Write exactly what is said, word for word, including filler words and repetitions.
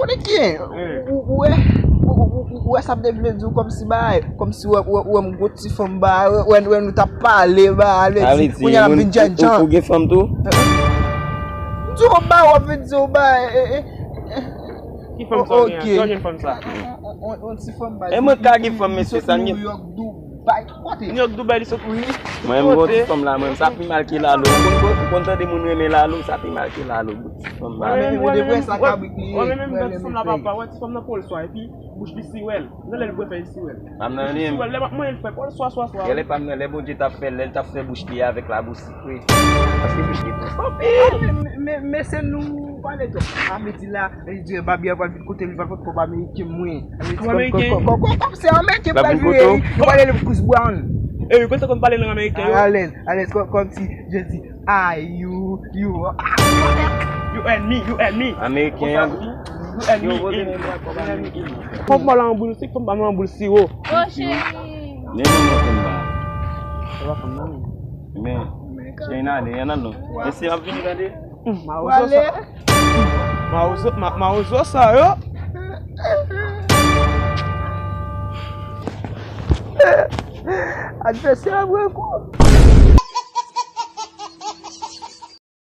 Meke, ou wè, ou wè sa m te vle di w kòmsi ba, kòmsi wè, wè, wè m gwo ti fanm ba, wè, wè nou t ap pale ba, ale di kounye a l ap vin djènjan. Ou gen fanm tou? M di w ba, w ap vin di w ba. Ki fanm sa w gen? Sa w gen fanm sa? On ti fanm ba. E mwen ka gen fanm, mesye, sa m gen. Bay kote. New York, Dubai, li sot wi. Mwen menm gon ti fanm la, mwen sa pi mal ke Lalo. Ou konn, ou konn tande moun renmen Lalo, sa pi mal ke Lalo, gon ti fanm la. Mwen menm, mwen menm, mwen menm, mwen menm, ti fanm la papa, wè ti fanm nan pòl swa, epi bouch li siwèl. Nan lè l bwè fè li siwèl. Pa m nan li menm. Siwèl, lè m ap manyen l fè pòl swa, swa, swa. Gèlè pa m nan lè Bondye t ap fè, lè l t ap fè bouch li avèk labou sikre. Paske bouch li plis anpil. Men, men, men se nou pale twòp. Amedi la, li di Babi a pral vin kote l, li pral pot kòb ameriken mwen. Kòb ameriken? Kòb, kòb, kòb, kòb, se ameriken pral vini. Nou pral rele Chris Brown. E wi, kote konn pale lang ameriken yo? Alèz, alèz, kòm, kòmsi je di, ah, you, you, ah, you and me, you and me. Ameriken an. You and me, you and me. Fòk mwen la an boul sik, fòk mwen la an boul siwo. Oh, cheri. Men non, non, konn ba. Se pa fanm nan, men. Men, cheri nan ale, y annan non. Men si m ap vini, tande. Mawozo sa. Mawozo, ma-, mawozo sa yo. Advèsè a pran kou.